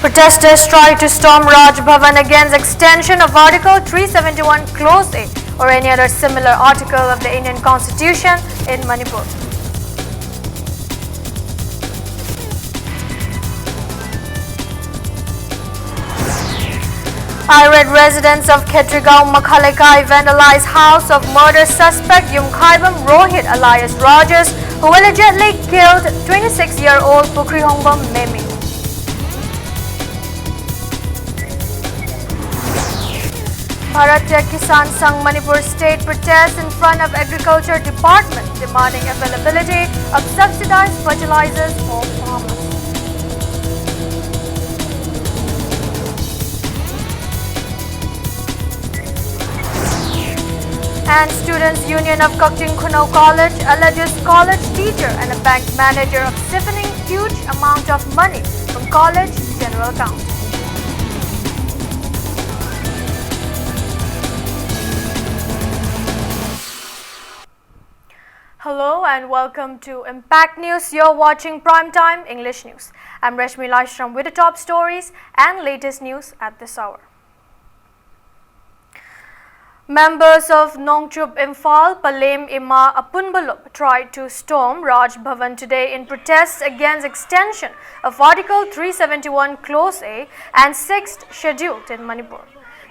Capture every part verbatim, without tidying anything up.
Protesters try to storm Raj Bhavan against extension of Article three seventy-one Clause A or any other similar article of the Indian Constitution in Manipur. Irate residents of Khetrigaon Makhalekai vandalized house of murder suspect Yumkhaibam Rohit alias Rogers, who allegedly killed twenty-six-year-old Pukhrihongbam Memi. Bharatiya Kisan Sangh Manipur State protests in front of Agriculture Department, demanding availability of subsidized fertilizers for farmers. And Students Union of Kakching Khunao College alleges college teacher and a bank manager of siphoning huge amount of money from college general account. Hello and welcome to Impact News. You're watching Prime Time English News. I'm Rashmi Laishram with the top stories and latest news at this hour. Members of Nongchup Imphal Palem Ima Apunbalop tried to storm Raj Bhavan today in protest against extension of Article three seventy-one Clause A and sixth Schedule in Manipur.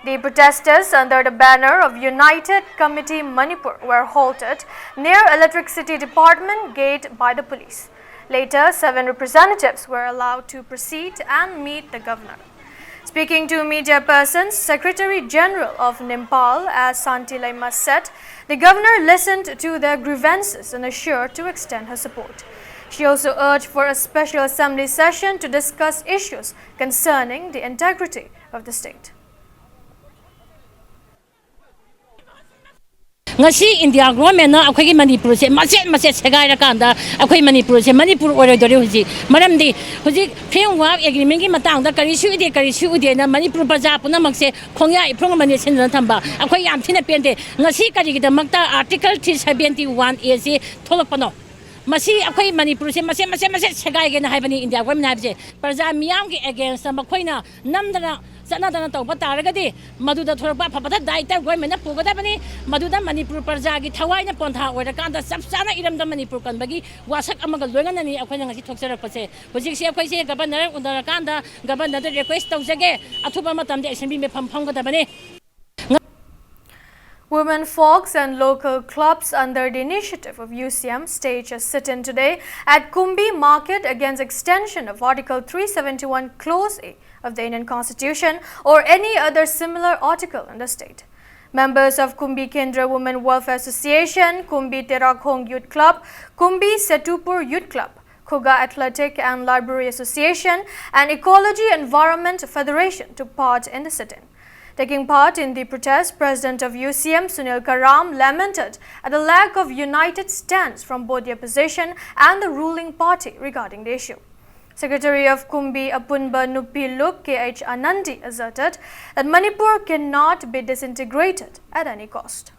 The protesters, under the banner of United Committee Manipur, were halted near Electricity Department gate by the police. Later, seven representatives were allowed to proceed and meet the governor. Speaking to media persons, Secretary General of Nimpal, S. Santi Laima, said the governor listened to their grievances and assured to extend her support. She also urged for a special assembly session to discuss issues concerning the integrity of the state. ꯉꯁꯤ India ꯒꯣꯔꯃꯦꯟꯅ ꯑꯩꯈꯣꯏꯒꯤ ꯃꯅꯤꯄꯨꯔꯁꯦ ꯃꯆꯦꯠ ꯃꯆꯦꯠ ꯁꯦꯒꯥꯏꯔꯀꯥꯟꯗ ꯑꯩꯈꯣꯏ ꯃꯅꯤꯄꯨꯔꯁꯦ ꯃꯅꯤꯄꯨꯔ ꯑꯣꯏꯔꯣꯏꯗꯧꯔꯤ ꯍꯧꯖꯤꯛ꯫ ꯃꯔꯝꯗꯤ ꯍꯧꯖꯤꯛ ꯐ꯭ꯔꯦꯝꯋꯥꯔꯛ ꯑꯦꯒ꯭ꯔꯤꯃꯦꯟꯒꯤ ꯃꯇꯥꯡꯗ ꯀꯔꯤꯁꯨ ꯏꯗꯦ, ꯀꯔꯤꯁꯨ ꯎꯗꯦꯅ ꯃꯅꯤꯄꯨꯔ ꯄ꯭ꯔꯖꯥ ꯄꯨꯝꯅꯃꯛꯁꯦ ꯈꯣꯡꯌꯥ ꯏꯐꯨꯔꯨꯡ ꯑꯃꯅꯤ ꯁꯤꯟꯗꯨꯅ ꯊꯝꯕ ꯑꯩꯈꯣꯏ ꯌꯥꯝ ꯊꯤꯅ ꯄꯦꯟꯗꯦ꯫ ꯉꯁꯤ ꯀꯔꯤꯒꯤꯗꯃꯛꯇ ꯑꯥꯔꯇꯤꯀꯜ ꯊ꯭ꯔꯤ ꯁꯕꯦꯟꯇꯤ ꯋꯥꯟ ꯑꯦꯁꯤ ꯊꯣꯛꯂꯛꯄꯅꯣ? ꯃꯁꯤ ꯑꯩꯈꯣꯏ ꯃꯅꯤꯄꯨꯔꯁꯦ ꯃꯆꯦꯠ ꯃꯆꯦꯠ ꯃꯆꯦꯠ ꯁꯦꯒꯥꯏꯒꯦꯅ ꯍꯥꯏꯕꯅꯤ ꯏꯟꯗꯤꯌꯥ ꯒꯣꯔꯃꯦꯟ ꯍꯥꯏꯕꯁꯦ꯫ ꯄ꯭ꯔꯖꯥ ꯃꯤꯌꯥꯝꯒꯤ ꯑꯦꯒꯦꯟꯁꯇ ꯃꯈꯣꯏꯅ ꯅꯝꯗꯅ ꯆꯠꯅꯗꯅ ꯇꯧꯕ ꯇꯥꯔꯒꯗꯤ, ꯃꯗꯨꯗ ꯊꯣꯔꯛꯄ ꯑꯐꯕꯗ ꯗꯥꯏꯇ ꯒꯣꯔꯃꯦꯟꯅ ꯄꯨꯒꯗꯕꯅꯤ꯫ ꯃꯗꯨꯗ ꯃꯅꯤꯄꯨꯔ ꯄ꯭ꯔꯖꯥꯒꯤ ꯊꯋꯥꯏꯅ ꯄꯣꯟꯊꯥ ꯑꯣꯏꯔꯀꯥꯟꯗ ꯆꯞ ꯆꯥꯅ ꯏꯔꯝꯗꯝ ꯃꯅꯤꯄꯨꯔ ꯀꯟꯕꯒꯤ ꯋꯥꯁꯛ ꯑꯃꯒ ꯂꯣꯏꯅꯅꯅꯤ ꯑꯩꯈꯣꯏꯅ ꯉꯁꯤ ꯊꯣꯛꯆꯔꯛꯄꯁꯦ꯫ ꯍꯧꯖꯤꯛꯁꯦ ꯑꯩꯈꯣꯏꯁꯦ ꯒꯕꯔꯅꯔ ꯎꯅꯔꯀꯥꯟꯗ ꯒꯕꯔꯅꯔꯗ ꯔꯤꯀ꯭ꯋꯦꯁ ꯇꯧꯖꯒꯦ, ꯑꯊꯨꯕ ꯃꯇꯝꯗ ꯑꯦꯁꯦꯝꯕ꯭ꯂꯤ ꯃꯤꯐꯝ ꯐꯝꯒꯗꯕꯅꯤ꯫ Women folks and local clubs under the initiative of U C M staged a sit-in today at Kumbi Market against extension of Article three seventy-one Clause A of the Indian Constitution or any other similar article in the state. Members of Kumbi Kendra Women Welfare Association, Kumbi Terakhong Youth Club, Kumbi Setupur Youth Club, Khuga Athletic and Library Association, and Ecology Environment Federation took part in the sit-in. Taking part in the protest, President of U C M Sunil Karam lamented at the lack of united stance from both the opposition and the ruling party regarding the issue. Secretary of Kumbi Apunba Nupi Luk K H Anandi asserted that Manipur cannot be disintegrated at any cost.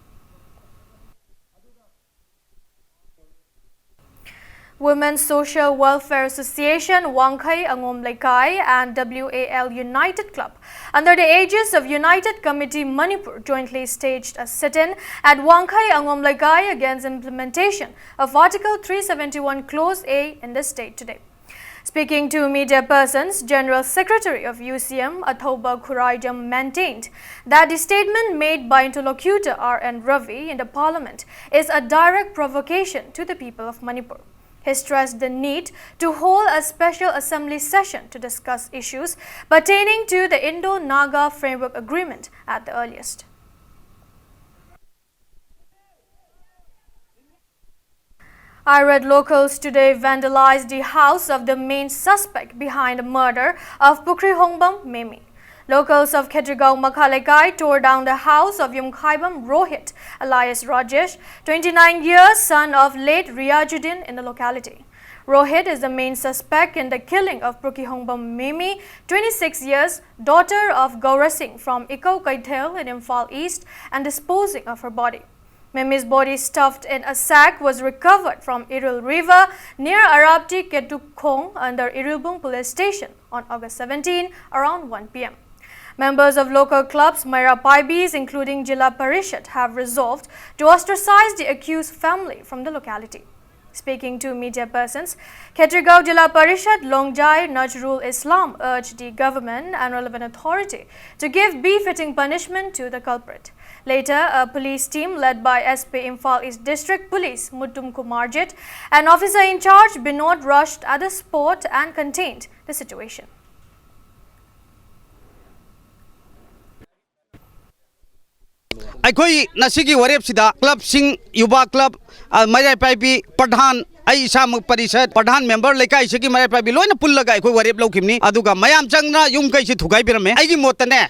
Women's Social Welfare Association, Wangkhei Angom Leikai, and W A L United Club, under the aegis of United Committee Manipur, jointly staged a sit-in at Wangkhei Angom Leikai against implementation of Article three seventy-one Clause A in the state today. Speaking to media persons, General Secretary of U C M, Athoba Khuraijam, maintained that the statement made by interlocutor R N Ravi in the parliament is a direct provocation to the people of Manipur. He stressed the need to hold a special assembly session to discuss issues pertaining to the Indo-Naga Framework Agreement at the earliest. Irate locals today vandalized the house of the main suspect behind the murder of Pukri Hongbam Memi. Locals of Khetrigao Makhalekai tore down the house of Yumkhaibam Rohit, alias Rajesh, twenty-nine years, son of late Riajuddin in the locality. Rohit is the main suspect in the killing of Pukri Hongbam Mimi, twenty-six years, daughter of Gaura Singh from Ikau Kaithel in Imphal East, and disposing of her body. Memi's body stuffed in a sack was recovered from Irul River near Arapti Ketukhong under Irilbung Police Station on August seventeen around one p m. Members of local clubs, Meira Paibis, including Jila Parishad, have resolved to ostracize the accused family from the locality. Speaking to media persons, Khetrigao Jila Parishad Longjai Najrul Islam urged the government and relevant authority to give befitting punishment to the culprit. Later, a police team led by S P Imphal East District Police Muttum Kumar Jit and officer in charge Binod rushed at the spot and contained the situation. ꯑꯩꯈꯣꯏ ꯉꯁꯤꯒꯤ ꯋꯥꯔꯦꯞꯁꯤꯗ ꯀ꯭ꯂꯕꯁꯤꯡ, ꯌꯨꯕꯥ club, ꯑ, ꯃꯩꯔꯥꯏ ꯄꯥꯏꯕꯤ ꯄ꯭ꯔꯙꯥꯟ, ꯑꯩ ꯏꯁꯥꯃꯛ ꯄꯔꯤꯁꯠ ꯄ꯭ꯔꯙꯥꯟ member, ꯂꯩꯀꯥꯏꯁꯤꯒꯤ ꯃꯩꯔꯥꯏ ꯄꯥꯏꯕꯤ ꯂꯣꯏꯅ ꯄꯨꯜꯂꯒ ꯑꯩꯈꯣꯏ ꯋꯥꯔꯦꯞ ꯂꯧꯈꯤꯕꯅꯤ꯫ ꯑꯗꯨꯒ ꯃꯌꯥꯝ ꯆꯪꯗꯅ ꯌꯨꯝ ꯀꯩꯁꯤ ꯊꯨꯒꯥꯏꯕꯤꯔꯝꯃꯦ꯫ ꯑꯩꯒꯤ ꯃꯣꯠꯇꯅꯦ,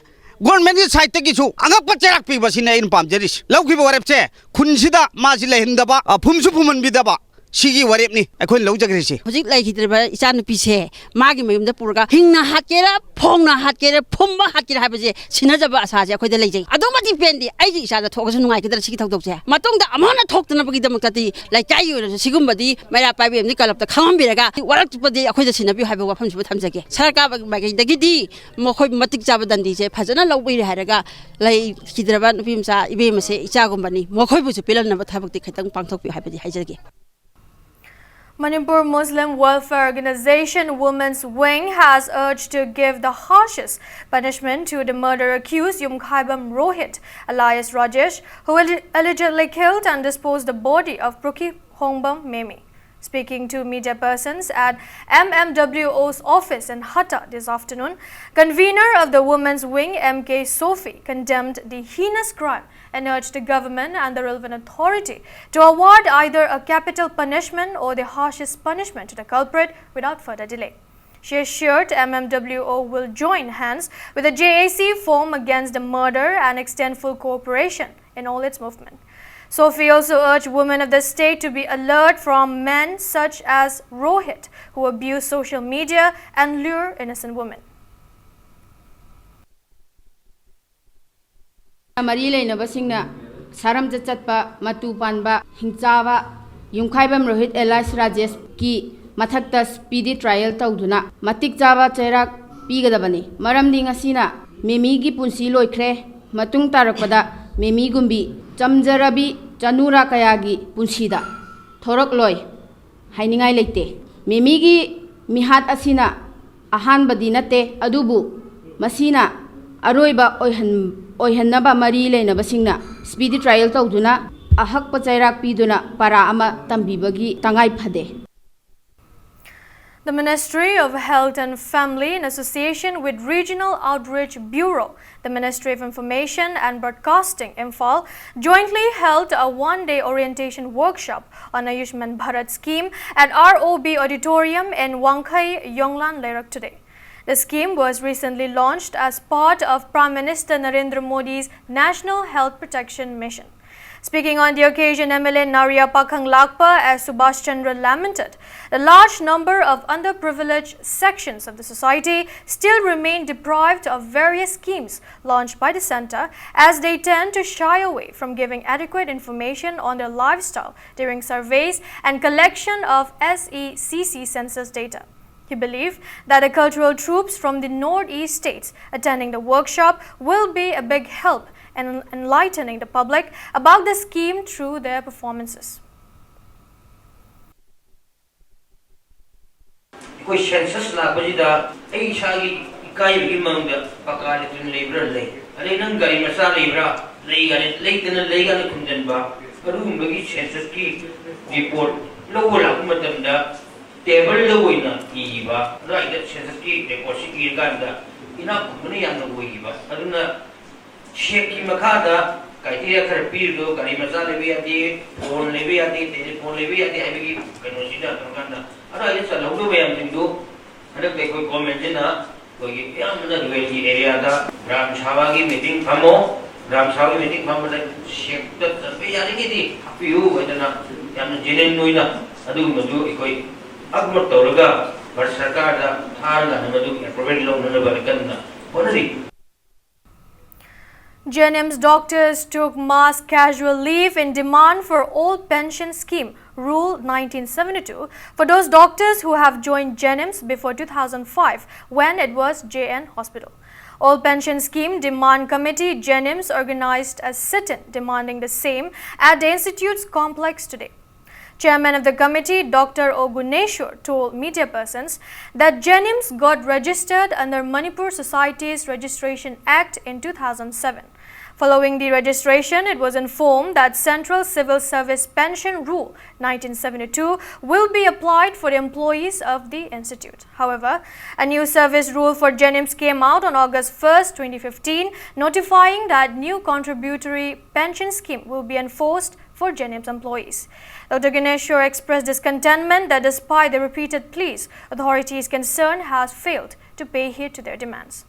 ꯒꯣꯔꯃꯦꯟꯒꯤ ꯁꯥꯏꯠꯇꯒꯤꯁꯨ ꯑꯉꯛꯄ ꯆꯩꯔꯥꯛ ꯄꯤꯕꯁꯤꯅꯦ ꯑꯩꯅ ꯄꯥꯝꯖꯔꯤꯁꯤ꯫ ꯂꯧꯈꯤꯕ ꯋꯥꯔꯦꯞꯁꯦ ꯈꯨꯟꯁꯤꯗ ꯃꯥꯁꯤ ꯂꯩꯍꯟꯗꯕ, ꯑ, ꯐꯨꯝꯁꯨ ꯐꯨꯝꯍꯟꯕꯤꯗꯕ, ꯁꯤꯒꯤ ꯋꯥꯔꯦꯞꯅꯤ ꯑꯩꯈꯣꯏꯅ ꯂꯧꯖꯈ꯭ꯔꯤꯁꯤ꯫ ꯍꯧꯖꯤꯛ ꯂꯩꯈꯤꯗ꯭ꯔꯤꯕ ꯏꯆꯥꯅꯨꯄꯤꯁꯦ ꯃꯥꯒꯤ ꯃꯌꯨꯝꯗ ꯄꯨꯔꯒ ꯍꯤꯡꯅ ꯍꯥꯠꯀꯦꯔꯥ, ꯐꯣꯡꯅ ꯍꯥꯠꯀꯦꯔꯥ, ꯐꯨꯝꯕ ꯍꯥꯠꯀꯦꯔꯥ ꯍꯥꯏꯕꯁꯦ ꯁꯤꯟꯅꯖꯕ ꯑꯁꯥꯁꯦ ꯑꯩꯈꯣꯏꯗ ꯂꯩꯖꯩ꯫ ꯑꯗꯨꯃꯗꯤ ꯄꯦꯟꯗꯦ꯫ ꯑꯩꯒꯤ ꯏꯆꯥꯗ ꯊꯣꯛꯑꯒꯁꯨ ꯅꯨꯡꯉꯥꯏꯒꯗ꯭ꯔꯥ ꯁꯤꯒꯤ ꯊꯧꯗꯣꯛꯁꯦ? ꯃꯇꯨꯡꯗ ꯑꯃꯨꯛ ꯍꯟꯅ ꯊꯣꯛꯇꯅꯕꯒꯤꯗꯃꯛꯇꯗꯤ ꯂꯩꯀꯥꯏꯒꯤ ꯑꯣꯏꯔꯁꯨ ꯁꯤꯒꯨꯝꯕꯗꯤ ꯃꯩꯔꯥ ꯄꯥꯏꯕꯤ ꯑꯃꯗꯤ ꯀꯂꯞꯇ ꯈꯪꯍꯟꯕꯤꯔꯒ ꯋꯥꯔꯛꯄꯗꯤ ꯑꯩꯈꯣꯏꯗ ꯁꯤꯟꯅꯕꯤꯌꯨ ꯍꯥꯏꯕ ꯋꯥꯐꯝꯁꯤꯃ ꯊꯝꯖꯒꯦ꯫ ꯁꯔꯀꯥꯔ ꯃꯥꯏꯀꯩꯗꯒꯤꯗꯤ ꯃꯈꯣꯏ ꯃꯇꯤꯛ ꯆꯥꯕ ꯗꯟꯗꯤꯁꯦ ꯐꯖꯅ ꯂꯧꯕꯤꯔꯦ ꯍꯥꯏꯔꯒ ꯂꯩꯈꯤꯗ꯭ꯔꯕ ꯅꯨꯄꯤ ꯃꯆꯥ ꯏꯕꯦꯝꯃꯁꯦ ꯏꯆꯥꯒꯨꯝꯕꯅꯤ, ꯃꯈꯣꯏꯕꯨꯁꯨ ꯄꯤꯜꯍꯟꯅꯕ ꯊꯕꯛꯇꯤ ꯈꯤꯇꯪ ꯄꯥꯡꯊꯣꯛꯄꯤꯌꯨ ꯍꯥꯏꯕꯗꯤ ꯍꯥꯏꯖꯒꯦ꯫ Manipur Muslim Welfare Organization Women's Wing has urged to give the harshest punishment to the murder accused Yumkhaibam Rohit, alias Rajesh, who alle- allegedly killed and disposed the body of Prukhi Hongbam Memi. Speaking to media persons at M M W O's office in Hatta this afternoon, convener of the Women's Wing, M K Sophie, condemned the heinous crime and urged the government and the relevant authority to award either a capital punishment or the harshest punishment to the culprit without further delay. She assured M M W O will join hands with the J A C form against the murder and extend full cooperation in all its movement. Sophie also urged women of the state to be alert from men such as Rohit, who abuse social media and lure innocent women. ꯃꯔꯤ ꯂꯩꯅꯕꯁꯤꯡꯅ ꯁꯥꯔꯝꯆꯠ ꯆꯠꯄ, ꯃꯇꯨ ꯄꯥꯟꯕ, ꯍꯤꯡꯆꯥꯕ ꯌꯨꯝꯈꯥꯏꯕꯝ Rohit alias ꯔꯥꯖꯦꯁꯀꯤ ꯃꯊꯛꯇ speedy trial ꯇꯧꯗꯨꯅ ꯃꯇꯤꯛ ꯆꯥꯕ ꯆꯩꯔꯥꯛ ꯄꯤꯒꯗꯕꯅꯤ꯫ ꯃꯔꯝꯗꯤ ꯉꯁꯤꯅ ꯃꯦꯃꯤꯒꯤ ꯄꯨꯟꯁꯤ ꯂꯣꯏꯈ꯭ꯔꯦ꯫ ꯃꯇꯨꯡ ꯇꯥꯔꯛꯄꯗ ꯃꯦꯃꯤꯒꯨꯝꯕꯤ ꯆꯝꯖꯔꯕꯤ ꯆꯅꯨꯔꯥ ꯀꯌꯥꯒꯤ ꯄꯨꯟꯁꯤꯗ ꯊꯣꯔꯛꯂꯣꯏ ꯍꯥꯏꯅꯤꯡꯉꯥꯏ ꯂꯩꯇꯦ꯫ ꯃꯦꯃꯤꯒꯤ ꯃꯤꯍꯥꯠ ꯑꯁꯤꯅ ꯑꯍꯥꯟꯕꯗꯤ ꯅꯠꯇꯦ, ꯑꯗꯨꯕꯨ ꯃꯁꯤꯅ ꯑꯔꯣꯏꯕ ꯑꯣꯏꯍꯟ-, ꯑꯣꯏꯍꯟꯅꯕ ꯃꯔꯤ ꯂꯩꯅꯕꯁꯤꯡꯅ speedy trial ꯇꯧꯗꯨꯅ ꯑꯍꯛꯄ ꯆꯩꯔꯥꯛ ꯄꯤꯗꯨꯅ ꯄꯔꯥ ꯑꯃ ꯇꯝꯕꯤꯕꯒꯤ ꯇꯉꯥꯏ ꯐꯗꯦ꯫ The Ministry of Health and Family, in association with Regional Outreach Bureau, the Ministry of Information and Broadcasting, Imphal, jointly held a one-day orientation workshop on Ayushman Bharat scheme at R O B Auditorium in Wangkhei, Yonglan, Lerak today. The scheme was recently launched as part of Prime Minister Narendra Modi's National Health Protection Mission. Speaking on the occasion, M L A Naria Pakhang Lakpa as Subhash Chandra lamented the large number of underprivileged sections of the society still remain deprived of various schemes launched by the centre, as they tend to shy away from giving adequate information on their lifestyle during surveys and collection of S E C C census data. He believed that the cultural troupes from the northeast states attending the workshop will be a big help in enlightening the public about the scheme through their performances. ꯑꯩꯈꯣꯏ census ꯂꯥꯛꯄꯁꯤꯗ ꯑꯩ ꯏꯁꯥꯒꯤ ꯏꯀꯥꯏꯕꯒꯤ ꯃꯪꯗ ꯄꯀꯥ latrine ꯂꯩꯕ꯭ꯔꯥ? ꯂꯩ꯫ ꯑꯗꯩ ꯅꯪ ꯒꯥꯔꯤ ꯃꯆꯥ ꯂꯩꯕ꯭ꯔꯥ? ꯂꯩ ꯀꯥꯏꯅ, ꯂꯩꯇꯅ ꯂꯩ ꯀꯥꯏꯅ ꯈꯨꯝꯖꯤꯟꯕ꯫ ꯑꯗꯨꯒꯨꯝꯕꯒꯤ census ꯀꯤ report ꯂꯧꯕ ꯂꯥꯛꯄ ꯃꯇꯝꯗ table ꯗ ꯑꯣꯏꯅ ꯏꯕ꯫ ꯑꯗꯨꯋꯥꯏꯗ census ꯀꯤ record ꯁꯤ ꯏꯔꯀꯥꯟꯗ ꯏꯅꯥꯛ ꯈꯨꯟꯕꯅ ꯌꯥꯝꯅ ꯑꯣꯏꯈꯤꯕ꯫ ꯑꯗꯨꯅ cheque ꯀꯤ ꯃꯈꯥꯗ criteria ꯈꯔ ꯄꯤꯔꯤꯗꯣ, ꯒꯥꯔꯤ ꯃꯆꯥ ꯂꯩꯕ ꯌꯥꯗꯦ, loan ꯂꯩꯕ ꯌꯥꯗꯦ, telephone ꯂꯩꯕ ꯌꯥꯗꯦ ꯍꯥꯏꯕꯒꯤ ꯀꯩꯅꯣꯁꯤꯗ ꯇꯧꯔꯀꯥꯟꯗ ꯑꯗꯨꯋꯥꯏꯗ ꯆꯜꯍꯧꯗꯕ ꯃꯌꯥꯝꯁꯤꯡꯗꯨ ꯍꯟꯗꯛꯇ ꯑꯩꯈꯣꯏ government ꯁꯤꯅ ꯑꯩꯈꯣꯏꯒꯤ ꯑꯌꯥꯝꯕꯅ rural ꯒꯤ area ꯗ ꯒ꯭ꯔꯥꯝ ꯁꯚꯥꯒꯤ meeting ꯐꯝꯃꯣ, ꯒ꯭ꯔꯥꯝ ꯁꯚꯥꯒꯤ meeting ꯐꯝꯕꯗ cheque ꯇ ꯆꯟꯕ ꯌꯥꯔꯤꯉꯩꯗꯤ ꯍꯥꯞꯄꯤꯌꯨ ꯍꯥꯏꯗꯅ ꯌꯥꯝꯅ genuine ꯑꯣꯏꯅ ꯑꯗꯨꯒꯨꯝꯕꯗꯨ ꯑꯩꯈꯣꯏ upload ꯇꯧꯔꯒ ꯚꯥꯔꯠ ꯁꯔꯀꯥꯔꯗ ꯊꯥꯔꯒ ꯃꯗꯨ approval ꯂꯧꯅꯅꯕ ꯑꯩ ꯀꯟꯅ ꯍꯣꯠꯅꯔꯤ꯫ JNIMS doctors took mass casual leave in demand for old pension scheme, Rule nineteen seventy-two, for those doctors who have joined JNIMS before two thousand five, when it was J N Hospital. Old Pension Scheme Demand Committee, JNIMS, organized a sit-in demanding the same at the institute's complex today. Chairman of the committee, Doctor O Guneshwar, told media persons that JNIMS got registered under Manipur Societies Registration Act in two thousand seven. Following the registration, it was informed that Central Civil Service Pension Rule nineteen seventy-two will be applied for the employees of the institute. However, a new service rule for JNIMS came out on August first, twenty fifteen, notifying that new contributory pension scheme will be enforced for JNIMS employees. Doctor Guneshwar expressed discontentment that despite the repeated pleas, authorities concerned has failed to pay heed to their demands.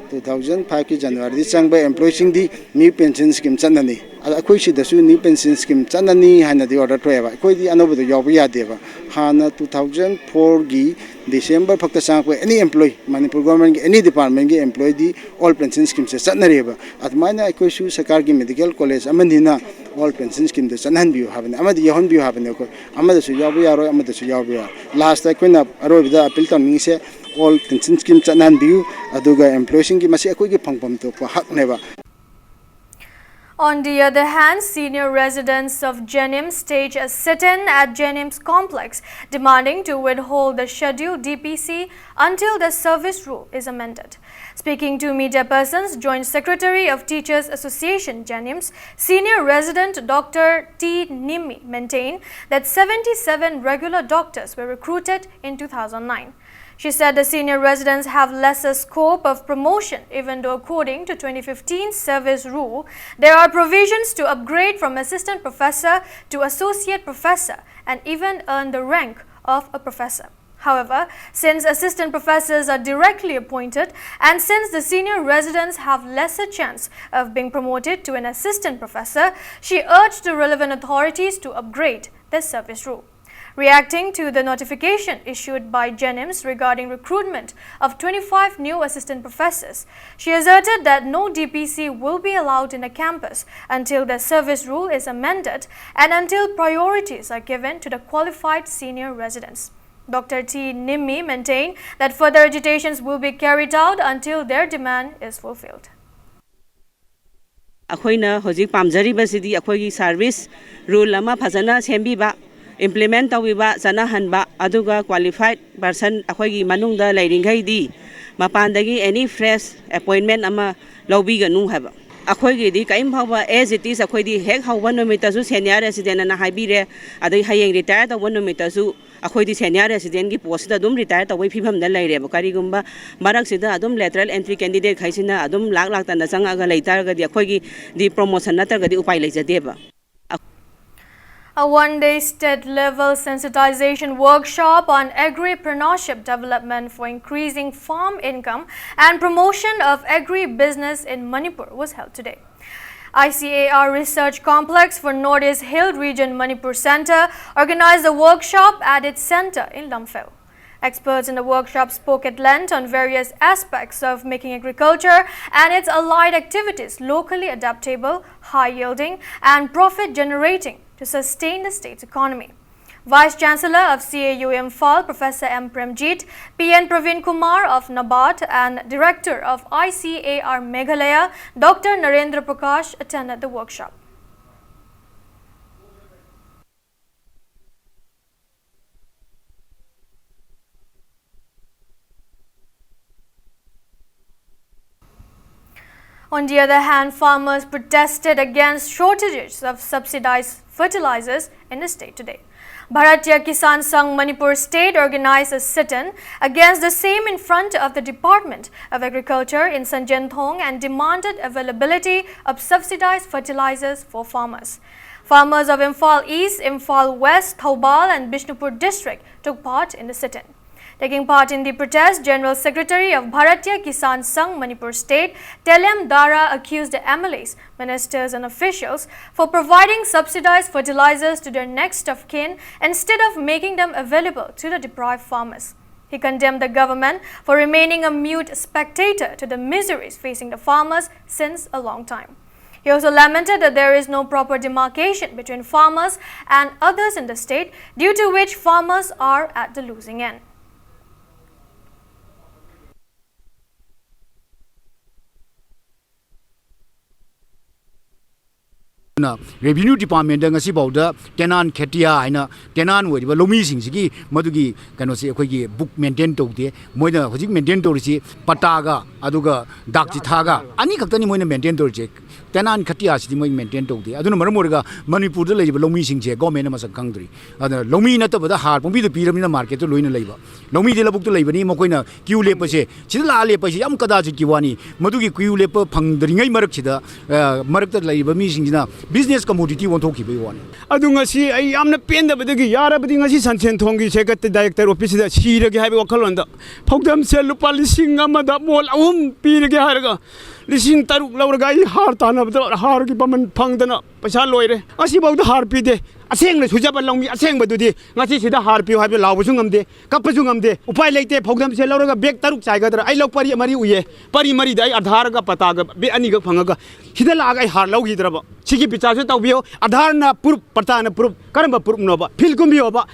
Two thousand five ꯀꯤ January ꯗ ꯆꯪꯕ employee ꯁꯤꯡꯗꯤ new pension scheme ꯆꯠꯅꯅꯤ꯫ ꯑꯗ ꯑꯩꯈꯣꯏ ꯁꯤꯗꯁꯨ new pension scheme ꯆꯠꯅꯅꯤ ꯍꯥꯏꯅꯗꯤ order ꯊꯣꯛꯑꯦꯕ꯫ ꯑꯩꯈꯣꯏꯗꯤ ꯑꯅꯧꯕꯗꯣ ꯌꯥꯎꯕ ꯌꯥꯗꯦꯕ꯫ ꯍꯥꯟꯅ two thousand four ꯒꯤ December ꯐꯛꯇ ꯆꯪꯉꯛꯄ any employee, Manipur government ꯀꯤ any department ꯀꯤ employee ꯗꯤ old pension scheme ꯁꯦ ꯆꯠꯅꯔꯤꯑꯕ꯫ ꯑꯗꯨꯃꯥꯏꯅ ꯑꯩꯈꯣꯏꯁꯨ ꯁꯔꯀꯥꯔꯒꯤ medical college ꯑꯃꯅꯤꯅ old pension scheme ꯗ ꯆꯠꯅꯍꯟꯕꯤꯌꯨ ꯍꯥꯏꯕꯅꯤ, ꯑꯃꯗꯤ ꯌꯥꯎꯍꯟꯕꯤꯌꯨ ꯍꯥꯏꯕꯅꯤ꯫ ꯑꯩꯈꯣꯏ ꯑꯃꯗꯁꯨ ꯌꯥꯎꯕ ꯌꯥꯔꯣꯏ, ꯑꯃꯗꯁꯨ ꯌꯥꯎꯕ ꯌꯥꯔꯣꯏ꯫ Last ꯇ ꯑꯩꯈꯣꯏꯅ ꯑꯔꯣꯏꯕꯗ appeal ꯇꯧꯅꯤꯡꯉꯤꯁꯦ old pension scheme ꯆꯠꯅꯍꯟꯕꯤꯌꯨ, ꯑꯗꯨꯒ employee ꯁꯤꯡꯒꯤ, ꯃꯁꯤ ꯑꯩꯈꯣꯏꯒꯤ ꯐꯪꯐꯝ ꯊꯣꯛꯄ ꯍꯛꯅꯦꯕ꯫ On the other hand, senior residents of JNIMS staged a sit-in at JNIMS complex, demanding to withhold the scheduled D P C until the service rule is amended. Speaking to media persons, Joint Secretary of Teachers Association, JNIMS, senior resident Doctor T Nimmi maintained that seventy-seven regular doctors were recruited in two thousand nine. She said the senior residents have lesser scope of promotion, even though, according to twenty fifteen service rule, there are provisions to upgrade from assistant professor to associate professor and even earn the rank of a professor. However, since assistant professors are directly appointed and since the senior residents have lesser chance of being promoted to an assistant professor, she urged the relevant authorities to upgrade the service rule. Reacting to the notification issued by JNIMS regarding recruitment of twenty-five new assistant professors, she asserted that no D P C will be allowed in the campus until the service rule is amended and until priorities are given to the qualified senior residents. Doctor T Nimmi maintained that further agitations will be carried out until their demand is fulfilled. ꯑꯩꯈꯣꯏꯅ ꯍꯧꯖꯤꯛ ꯄꯥꯝꯖꯔꯤꯕꯁꯤꯗꯤ ꯑꯩꯈꯣꯏꯒꯤ service rule ꯑꯃ ꯐꯖꯅ ꯁꯦꯝꯕꯤꯕ, implement ꯇꯧꯕꯤꯕ, ꯆꯠꯅꯍꯟꯕ, ꯑꯗꯨꯒ qualified person ꯑꯩꯈꯣꯏꯒꯤ ꯃꯅꯨꯡꯗ ꯂꯩꯔꯤꯈꯩꯗꯤ ꯃꯄꯥꯟꯗꯒꯤ ꯑꯦꯅꯤ ꯐ꯭ꯔꯦꯁ ꯑꯦꯄꯣꯏꯟꯃꯦꯟ ꯑꯃ ꯂꯧꯕꯤꯒꯅꯨ ꯍꯥꯏꯕ꯫ ꯑꯩꯈꯣꯏꯒꯤꯗꯤ ꯀꯔꯤꯝ ꯐꯥꯎꯕ, as it is, ꯑꯩꯈꯣꯏꯗꯤ ꯍꯦꯛ ꯍꯧꯕ ꯅꯨꯃꯤꯠꯇꯁꯨ ꯁꯦꯅꯤꯌꯔ ꯔꯦꯁꯤꯗꯦꯟ ꯑꯅ ꯍꯥꯏꯕꯤꯔꯦ, ꯑꯗꯩ ꯍꯌꯦꯡ ꯔꯤꯇꯥꯌꯔ ꯇꯧꯕ ꯅꯨꯃꯤꯠꯇꯁꯨ ꯑꯩꯈꯣꯏꯗꯤ ꯁꯦꯅꯤꯌꯔ ꯔꯦꯁꯤꯗꯦꯟꯒꯤ ꯄꯣꯁꯁꯤꯗ ꯑꯗꯨꯝ ꯔꯤꯇꯥꯌꯔ ꯇꯧꯕꯒꯤ ꯐꯤꯕꯝꯗ ꯂꯩꯔꯦꯕ꯫ ꯀꯔꯤꯒꯨꯝꯕ ꯃꯔꯛꯁꯤꯗ ꯑꯗꯨꯝ ꯂꯦꯇꯔꯦꯜ ꯑꯦꯟꯇ꯭ꯔꯤ ꯀꯦꯟꯗꯤꯗꯦꯠ ꯈꯩꯁꯤꯅ ꯑꯗꯨꯝ ꯂꯥꯛ ꯂꯥꯛꯇꯅ ꯆꯪꯉꯛꯑꯒ ꯂꯩꯇꯥꯔꯒꯗꯤ ꯑꯩꯈꯣꯏꯒꯤꯗꯤ ꯄ꯭ꯔꯣꯃꯣꯁꯟ ꯅꯠꯇ꯭ꯔꯒꯗꯤ ꯎꯄꯥꯏ ꯂꯩꯖꯗꯦꯕ꯫ A one-day state-level sensitization workshop on agripreneurship development for increasing farm income and promotion of agribusiness in Manipur was held today. I C A R Research Complex for Northeast Hill Region Manipur Center organized a workshop at its center in Lamphel. Experts in the workshop spoke at length on various aspects of making agriculture and its allied activities locally adaptable, high-yielding, and profit-generating to sustain the state's economy. Vice Chancellor of C A U Imphal, Professor M Premjit, P N Praveen Kumar of NABARD, and Director of I C A R Meghalaya, Doctor Narendra Prakash, attended the workshop. On the other hand, farmers protested against shortages of subsidized fertilizers in the state today. Bharatiya Kisan Sangh Manipur State organized a sit-in against the same in front of the Department of Agriculture in Sanjenthong and demanded availability of subsidized fertilizers for farmers. Farmers of Imphal East, Imphal West, Thoubal and Bishnupur district took part in the sit-in. Taking part in the protest, General Secretary of Bharatiya Kisan Sangh Manipur State, Telem Dara, accused the M L As, ministers and officials for providing subsidized fertilizers to their next of kin instead of making them available to the deprived farmers. He condemned the government for remaining a mute spectator to the miseries facing the farmers since a long time. He also lamented that there is no proper demarcation between farmers and others in the state, due to which farmers are at the losing end. Revenue Department ꯉꯁꯤꯐꯥꯎꯗ tenant ꯈꯦꯇꯤꯌꯥ ꯍꯥꯏꯅ tenant ꯑꯣꯏꯔꯤꯕ ꯂꯧꯃꯤꯁꯤꯡꯁꯤꯒꯤ ꯃꯗꯨꯒꯤ ꯀꯩꯅꯣꯁꯤ ꯑꯩꯈꯣꯏꯒꯤ book maintain ꯇꯧꯗꯦ꯫ ꯃꯣꯏꯅ ꯍꯧꯖꯤꯛ maintain ꯇꯧꯔꯤꯁꯤ ꯄꯇꯥꯒ ꯑꯗꯨꯒ ꯗꯥꯛ ꯆꯤꯊꯥꯒ ꯑꯅꯤꯈꯛꯇꯅꯤ ꯃꯣꯏꯅ maintain ꯇꯧꯔꯤꯁꯦ꯫ Tenant ꯈꯦꯇꯤꯌꯥꯁꯤꯗꯤ ꯃꯣꯏ maintain ꯇꯧꯗꯦ꯫ ꯑꯗꯨꯅ ꯃꯔꯝ ꯑꯣꯏꯔꯒ ꯃꯅꯤꯄꯨꯔꯗ ꯂꯩꯔꯤꯕ ꯂꯧꯃꯤꯁꯤꯡꯁꯦ government ꯅ ꯃꯁꯛ ꯈꯪꯗ꯭ꯔꯤ꯫ ꯑꯗꯨꯅ ꯂꯧꯃꯤ ꯅꯠꯇꯕꯗ ꯍꯥꯔ ꯄꯨꯡꯄꯤꯗ ꯄꯤꯔꯕꯅꯤꯅ market ꯇ ꯂꯣꯏꯅ ꯂꯩꯕ꯫ ꯂꯧꯃꯤꯗꯤ ꯂꯧꯕꯨꯛꯇ ꯂꯩꯕꯅꯤ, ꯃꯈꯣꯏꯅ queue ꯂꯦꯞꯄꯁꯦ, ꯁꯤꯗ ꯂꯥꯛꯑ ꯂꯦꯞꯄꯁꯦ ꯌꯥꯝ ꯀꯗꯥꯖꯤꯠꯀꯤ ꯋꯥꯅꯤ꯫ ꯃꯗꯨꯒꯤ queue ꯂꯦꯞꯄ ꯐꯪꯗ꯭ꯔꯤꯉꯩ ꯃꯔꯛꯁꯤꯗ, ꯑ, ꯃꯔꯛꯇ ꯂꯩꯔꯤꯕ ꯃꯤꯁꯤꯡꯁꯤꯅ business commodity ꯑꯣꯟꯊꯣꯛꯈꯤꯕꯒꯤ ꯋꯥꯅꯤ꯫ ꯑꯗꯨ ꯉꯁꯤ ꯑꯩ ꯌꯥꯝꯅ ꯄꯦꯟꯗꯕꯗꯒꯤ ꯌꯥꯔꯕꯗꯤ ꯉꯁꯤ ꯁꯟꯁꯦꯟ ꯊꯣꯡꯒꯤ secretary director office ꯁꯤꯗ ꯁꯤꯔꯒꯦ ꯍꯥꯏꯕ ꯋꯥꯈꯜꯂꯣꯟꯗ ꯐꯧꯗꯝꯁꯦ ꯂꯨꯄꯥ ꯂꯤꯁꯤꯡ ꯑꯃꯗ ꯃꯣꯜ ꯑꯍꯨꯝ ꯄꯤꯔꯒꯦ ꯍꯥꯏꯔꯒ ꯂꯤꯁꯤꯡ ꯇꯔꯨꯛ ꯂꯧꯔꯒ ꯑꯩ ꯍꯥꯔ ꯇꯥꯟꯅꯕꯗ ꯍꯥꯔꯒꯤ ꯃꯃꯜ ꯐꯪꯗꯅ ꯄꯩꯁꯥ ꯂꯣꯏꯔꯦ꯫ ꯉꯁꯤꯐꯥꯎꯗ ꯍꯥꯔ ꯄꯤꯗꯦ꯫ ꯑꯁꯦꯡꯅ ꯁꯨꯖꯕ ꯂꯧꯃꯤ ꯑꯁꯦꯡꯕꯗꯨꯗꯤ ꯉꯁꯤ ꯁꯤꯗ ꯍꯥꯔ ꯄꯤꯌꯨ ꯍꯥꯏꯕꯗ ꯂꯥꯎꯕꯁꯨ ꯉꯝꯗꯦ, ꯀꯞꯄꯁꯨ ꯉꯝꯗꯦ꯫ ꯎꯄꯥꯏ ꯂꯩꯇꯦ꯫ ꯐꯧꯗꯝꯁꯦ ꯂꯧꯔꯒ bag ꯇꯔꯨꯛ ꯆꯥꯏꯒꯗ꯭ꯔꯥ? ꯑꯩ ꯂꯧ ꯄꯔꯤ ꯃꯔꯤ ꯎꯏꯌꯦ꯫ ꯄꯔꯤ ꯃꯔꯤꯗ ꯑꯩ ꯑꯙꯥꯔꯒ ꯄꯇꯥꯒ bag ꯑꯅꯤꯈꯛ ꯐꯪꯉꯒ ꯁꯤꯗ ꯂꯥꯛꯑꯒ ꯑꯩ ꯍꯥꯔ ꯂꯧꯈꯤꯗ꯭ꯔꯕ? ꯁꯤꯒꯤ ꯕꯤꯆꯥꯔꯁꯨ ꯇꯧꯕꯤꯌꯨ꯫ ꯑꯙꯥꯔꯅ proof, ꯄꯇꯥꯅ proof, ꯀꯔꯝꯕ proof ꯅꯣꯕ? Field ꯀꯨꯝꯕꯤꯌꯣꯕ꯫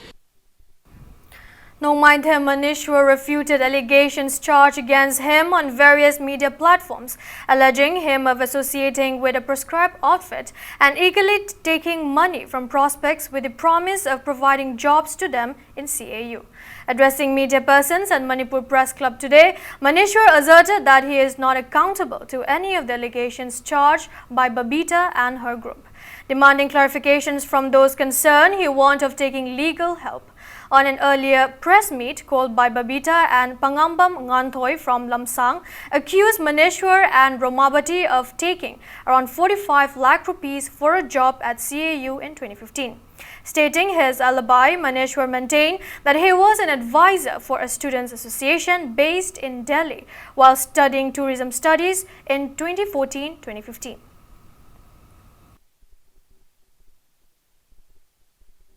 Nongmaithem Manishwar refuted allegations charged against him on various media platforms, alleging him of associating with a proscribed outfit and eagerly taking money from prospects with the promise of providing jobs to them in C A U. Addressing media persons at Manipur Press Club today, Manishwar asserted that he is not accountable to any of the allegations charged by Babita and her group. Demanding clarifications from those concerned, he warned of taking legal help. On an earlier press meet called by Babita and Pangambam Nganthoi from Lamsang, accused Maneshwar and Romabati of taking around forty-five lakh rupees for a job at C A U in twenty fifteen. Stating his alibi, Maneshwar maintained that he was an advisor for a students' association based in Delhi while studying tourism studies in twenty fourteen twenty fifteen.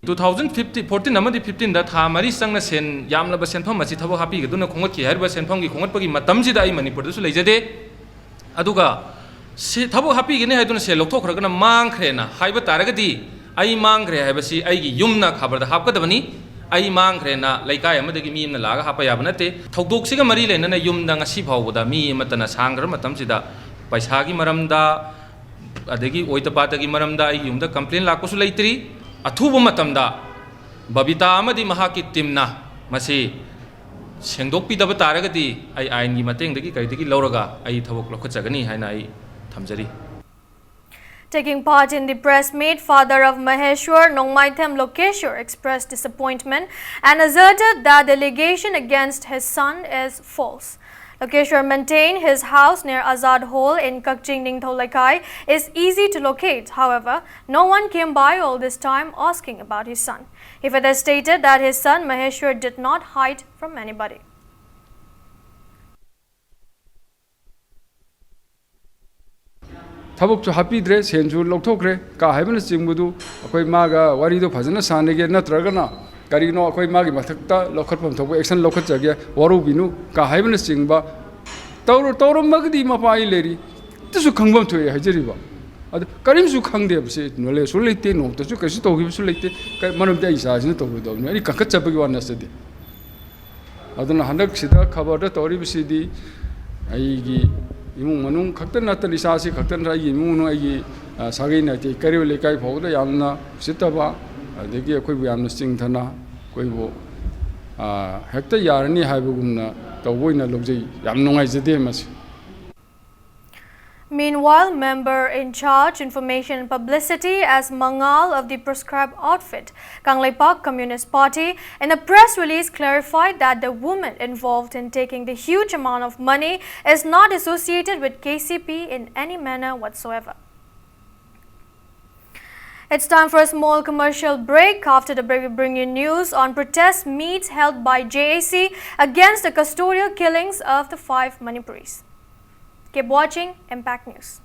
Two thousand fifteen, fourteen ꯑꯃꯗꯤ fifteenꯗ ꯊꯥ ꯃꯔꯤ ꯆꯪꯅ ꯁꯦꯟ ꯌꯥꯝꯂꯕ ꯁꯦꯟꯐꯝ ꯑꯁꯤ ꯊꯕꯛ ꯍꯥꯞꯄꯤꯒꯗꯨꯅ ꯈꯣꯝꯒꯠꯈꯤ꯫ ꯍꯥꯏꯔꯤꯕ ꯁꯦꯟꯐꯝꯒꯤ ꯈꯣꯝꯒꯠꯄꯒꯤ ꯃꯇꯝꯁꯤꯗ ꯑꯩ ꯃꯅꯤꯄꯨꯔꯗꯁꯨ ꯂꯩꯖꯗꯦ꯫ ꯑꯗꯨꯒ ꯁꯤ ꯊꯕꯛ ꯍꯥꯞꯄꯤꯒꯅꯤ ꯍꯥꯏꯗꯨꯅ ꯁꯦꯜ ꯂꯧꯊꯣꯛꯈ꯭ꯔꯒꯅ ꯃꯥꯡꯈ꯭ꯔꯦꯅ ꯍꯥꯏꯕ ꯇꯥꯔꯒꯗꯤ, ꯑꯩ ꯃꯥꯡꯈ꯭ꯔꯦ ꯍꯥꯏꯕꯁꯤ ꯑꯩꯒꯤ ꯌꯨꯝꯅ ꯈꯕꯔꯗ ꯍꯥꯞꯀꯗꯕꯅꯤ꯫ ꯑꯩ ꯃꯥꯡꯈ꯭ꯔꯦꯅ ꯂꯩꯀꯥꯏ ꯑꯃꯗꯒꯤ ꯃꯤ ꯑꯃꯅ ꯂꯥꯛꯑꯒ ꯍꯥꯞꯄ ꯌꯥꯕ ꯅꯠꯇꯦ꯫ ꯊꯧꯗꯣꯛꯁꯤꯒ ꯃꯔꯤ ꯂꯩꯅꯅ ꯌꯨꯝꯗ ꯉꯁꯤ ꯐꯥꯎꯕꯗ ꯃꯤ ꯑꯃꯠꯇꯅ ꯁꯥꯡꯈ꯭ꯔꯕ ꯃꯇꯝꯁꯤꯗ ꯄꯩꯁꯥꯒꯤ ꯃꯔꯝꯗ, ꯑꯗꯒꯤ ꯑꯣꯏꯗ ꯄꯥꯗꯒꯤ ꯃꯔꯝꯗ ꯑꯩꯒꯤ ꯌꯨꯝꯗ complain ꯂꯥꯛꯄꯁꯨ ꯂꯩꯇ꯭ꯔꯤ꯫ ꯑꯊꯨꯕ ꯃꯇꯝꯗ ꯕꯕꯤꯇꯥ ꯑꯃꯗꯤ ꯃꯍꯥꯛꯀꯤ teamꯅ ꯃꯁꯤ ꯁꯦꯡꯗꯣꯛꯄꯤꯗꯕ ꯇꯥꯔꯒꯗꯤ, ꯑꯩ ꯑꯥꯏꯟꯒꯤ ꯃꯇꯦꯡꯗꯒꯤ ꯀꯔꯤꯗꯒꯤ ꯂꯧꯔꯒ ꯑꯩ ꯊꯕꯛ ꯂꯧꯈꯠꯆꯒꯅꯤ ꯍꯥꯏꯅ ꯑꯩ ꯊꯝꯖꯔꯤ꯫ Taking part in the press meet, father of Maheshwar, Nongmaithem Lokeshwar, expressed disappointment and asserted that the allegation against his son is false. Lokeshwar maintained his house near Azad Hall in Kakching Ningthou Lekai is easy to locate. However, no one came by all this time asking about his son. He further stated that his son Maheshwar did not hide from anybody. ꯊꯕꯛꯁꯨ ꯍꯥꯞꯄꯤꯗ꯭ꯔꯦ, ꯁꯦꯟꯁꯨ ꯂꯧꯊꯣꯛꯈ꯭ꯔꯦ ꯀꯥ ꯍꯥꯏꯕꯅꯆꯤꯡꯕꯗꯨ ꯑꯩꯈꯣꯏ ꯃꯥꯒ ꯋꯥꯔꯤꯗꯣ ꯐꯖꯅ ꯁꯥꯟꯅꯒꯦ, ꯅꯠꯇ꯭ꯔꯒꯅ ꯀꯔꯤꯅꯣ ꯑꯩꯈꯣꯏ ꯃꯥꯒꯤ ꯃꯊꯛꯇ ꯂꯧꯈꯠꯐꯝ ꯊꯣꯛꯄ action ꯂꯧꯈꯠꯆꯒꯦ, ꯋꯥꯔꯧꯕꯤꯅꯨ ꯀꯥ ꯍꯥꯏꯕꯅꯆꯤꯡꯕ ꯇꯧꯔ-, ꯇꯧꯔꯝꯃꯒꯗꯤ ꯃꯄꯥ ꯑꯩ ꯂꯩꯔꯤ, ꯑꯗꯨꯁꯨ ꯈꯪꯐꯝ ꯊꯣꯛꯑꯦ ꯍꯥꯏꯖꯔꯤꯕ꯫ ꯑꯗꯨ ꯀꯔꯤꯝꯁꯨ ꯈꯪꯗꯦꯕꯁꯦ, knowledgeꯁꯨ ꯂꯩꯇꯦ, ꯅꯣꯡꯃꯇꯁꯨ ꯀꯩꯁꯨ ꯇꯧꯈꯤꯕꯁꯨ ꯂꯩꯇꯦ꯫ ꯀ-, ꯃꯔꯝꯗꯤ ꯑꯩ ꯏꯆꯥꯁꯤꯅ ꯇꯧꯔꯣꯏꯗꯕꯅꯤ, ꯑꯩ ꯀꯟꯈꯠꯆꯕꯒꯤ ꯋꯥ ꯅꯠꯆꯗꯦ꯫ ꯑꯗꯨꯅ ꯍꯟꯗꯛꯁꯤꯗ ꯈꯕꯔꯗ ꯇꯧꯔꯤꯕꯁꯤꯗꯤ ꯑꯩꯒꯤ ꯏꯃꯨꯡ ꯃꯅꯨꯡ ꯈꯛꯇ ꯅꯠꯇꯅ, ꯏꯆꯥꯁꯤ ꯈꯛꯇ ꯅꯠꯇꯅ, ꯑꯩꯒꯤ ꯏꯃꯨꯡ ꯃꯅꯨꯡ, ꯑꯩꯒꯤ, ꯑ, ꯁꯥꯒꯩ ꯅꯥꯇꯩ ꯀꯩꯔꯣꯜ ꯂꯩꯀꯥꯏ ꯐꯥꯎꯕꯗ ꯌꯥꯝꯅ ꯎꯁꯤꯠꯇꯕ, ꯑꯗꯒꯤ ꯑꯩꯈꯣꯏꯕꯨ ꯌꯥꯝꯅ ꯆꯤꯡꯊꯅ, ꯑꯩꯈꯣꯏꯕꯨ, ꯑ, ꯍꯦꯛꯇ ꯌꯥꯔꯅꯤ ꯍꯥꯏꯕꯒꯨꯝꯅ ꯇꯧꯕ ꯑꯣꯏꯅ ꯂꯧꯖꯩ꯫ ꯌꯥꯝ ꯅꯨꯡꯉꯥꯏꯖꯗꯦ ꯃꯁꯤ꯫ Meanwhile, member in charge information and publicity as Mangal of the proscribed outfit, Kangleipak Communist Party, in a press release clarified that the woman involved in taking the huge amount of money is not associated with K C P in any manner whatsoever. It's time for a small commercial break. After the break, we bring you news on protest meets held by J A C against the custodial killings of the five Manipuris. Keep watching Impact News.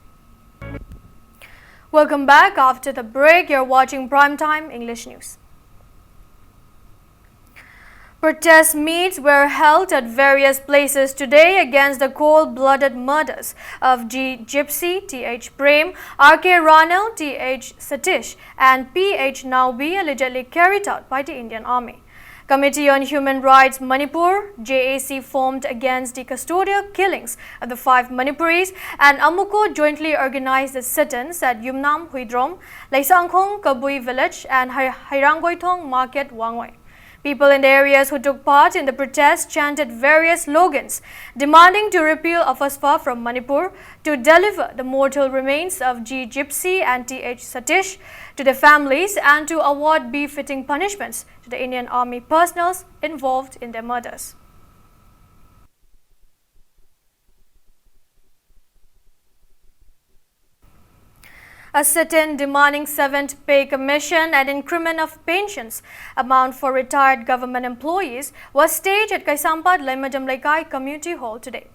Welcome back. After the break, you're watching Primetime English News. Protest meets were held at various places today against the cold-blooded murders of G Gypsy, T H Prem, R K Ranal, T H Satish, and P H Naobi, allegedly carried out by the Indian Army. Committee on Human Rights Manipur, J A C, formed against the custodial killings of the five Manipuris, and AMUCO jointly organized the sit-ins at Yumnam Huidrom, Leisangkhong Kabui Village, and Hai-, Hairanggoithong Market, Wangoi. People in the areas who took part in the protest chanted various slogans demanding to repeal AFSPA from Manipur, to deliver the mortal remains of G Gypsy and T H Satish to their families, and to award befitting punishments to the Indian Army personnel involved in their murders. A sit-in demanding seventh Pay Commission and increment of pensions amount for retired government employees was staged at Kaisampat Leimadam Leikai Community Hall today.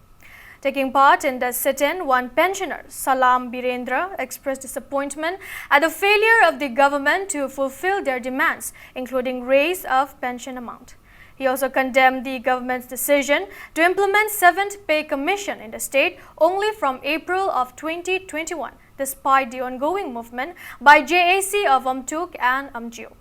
Taking part in the sit-in, one pensioner, Salam Birendra, expressed disappointment at the failure of the government to fulfill their demands, including raise of pension amount. He also condemned the government's decision to implement seventh Pay Commission in the state only from April of twenty twenty-one, despite the ongoing movement by J A C of AMTUK and AMJIO.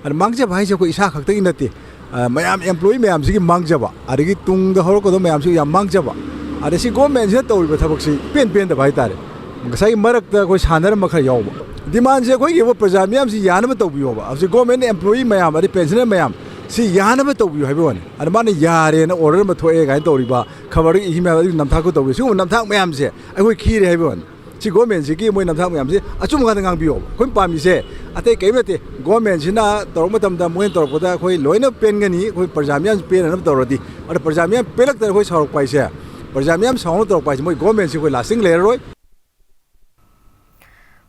ꯑꯗ ꯃꯥꯡꯖꯕ ꯍꯥꯏꯁꯦ ꯑꯩꯈꯣꯏ ꯏꯁꯥ ꯈꯛꯇꯒꯤ ꯅꯠꯇꯦ꯫ ꯑ, ꯃꯌꯥꯝ employee ꯃꯌꯥꯝꯁꯤꯒꯤ ꯃꯥꯡꯖꯕ, ꯑꯗꯒꯤ ꯇꯨꯡꯗ ꯍꯧꯔꯛꯀꯗꯕ ꯃꯌꯥꯝꯁꯤꯒꯤ ꯌꯥꯝ ꯃꯥꯡꯖꯕ꯫ ꯑꯗ ꯁꯤ government ꯁꯤꯅ ꯇꯧꯔꯤꯕ ꯊꯕꯛꯁꯤ ꯏꯄꯦꯟ ꯄꯦꯟꯗꯕ ꯍꯥꯏꯇꯥꯔꯦ꯫ ꯉꯁꯥꯏꯒꯤ ꯃꯔꯛꯇ ꯑꯩꯈꯣꯏ ꯁꯥꯟꯅꯔꯝꯕ ꯈꯔ ꯌꯥꯎꯕ꯫ Demand ꯁꯦ ꯑꯩꯈꯣꯏꯒꯤ ꯑꯣꯏꯕ ꯄ꯭ꯔꯖꯥ ꯃꯤꯌꯥꯝꯁꯤ ꯌꯥꯅꯕ ꯇꯧꯕꯤꯌꯣꯕ꯫ ꯍꯧꯖꯤꯛ government employee ꯃꯌꯥꯝ, ꯑꯗꯩ pensioner ꯃꯌꯥꯝ, ꯁꯤ ꯌꯥꯅꯕ ꯇꯧꯕꯤꯌꯨ ꯍꯥꯏꯕ ꯋꯥꯅꯤ꯫ ꯑꯗ ꯃꯥꯅ ꯌꯥꯔꯦꯅ order ꯑꯃ ꯊꯣꯛꯑꯦ ꯀꯥꯏꯅ ꯇꯧꯔꯤꯕ, ꯈꯕꯔꯗ ꯏꯃꯦꯜ ꯑꯗꯨꯒꯤ ꯅꯝꯊꯥꯛꯇ ꯇꯧꯕꯤ, ꯁꯤꯒꯨꯝꯕ ꯅꯝꯊꯥꯛ ꯃꯌꯥꯝꯁꯦ ꯑꯩꯈꯣꯏ ꯈꯤꯔꯦ ꯍꯥꯏꯕ ꯋꯥꯅꯤ꯫ ꯁꯤ governmentꯁꯤꯒꯤ ꯃꯣꯏ ꯅꯝꯊꯥꯛ ꯃꯌꯥꯝꯁꯦ ꯑꯆꯨꯝꯕ ꯉꯥꯛꯇ ꯉꯥꯡꯕꯤꯌꯣꯕ꯫ ꯑꯩꯈꯣꯏꯅ ꯄꯥꯝꯃꯤꯁꯦ ꯑꯇꯩ ꯀꯔꯤꯝ ꯅꯠꯇꯦ꯫ Governmentꯁꯤꯅ ꯇꯧꯔꯛꯄ ꯃꯇꯝꯗ ꯃꯣꯏꯅ ꯇꯧꯔꯛꯄꯗ ꯑꯩꯈꯣꯏ ꯂꯣꯏꯅ ꯄꯦꯟꯒꯅꯤ, ꯑꯩꯈꯣꯏ ꯄ꯭ꯔꯖꯥ ꯃꯤꯌꯥꯝꯁꯤ ꯄꯦꯟꯅꯅꯕ ꯇꯧꯔꯗꯤ꯫ ꯑꯗ ꯄ꯭ꯔꯖꯥ ꯃꯤꯌꯥꯝ ꯄꯦꯜꯂꯛꯇꯅ ꯑꯩꯈꯣꯏ ꯁꯥꯎꯔꯛꯄ ꯍꯥꯏꯁꯦ, ꯄ꯭ꯔꯖꯥ ꯃꯤꯌꯥꯝ ꯁꯥꯎꯅ ꯇꯧꯔꯛꯄ ꯍꯥꯏꯁꯦ ꯃꯣꯏ governmentꯁꯤ ꯑꯩꯈꯣꯏ lasting ꯂꯩꯔꯔꯣꯏ꯫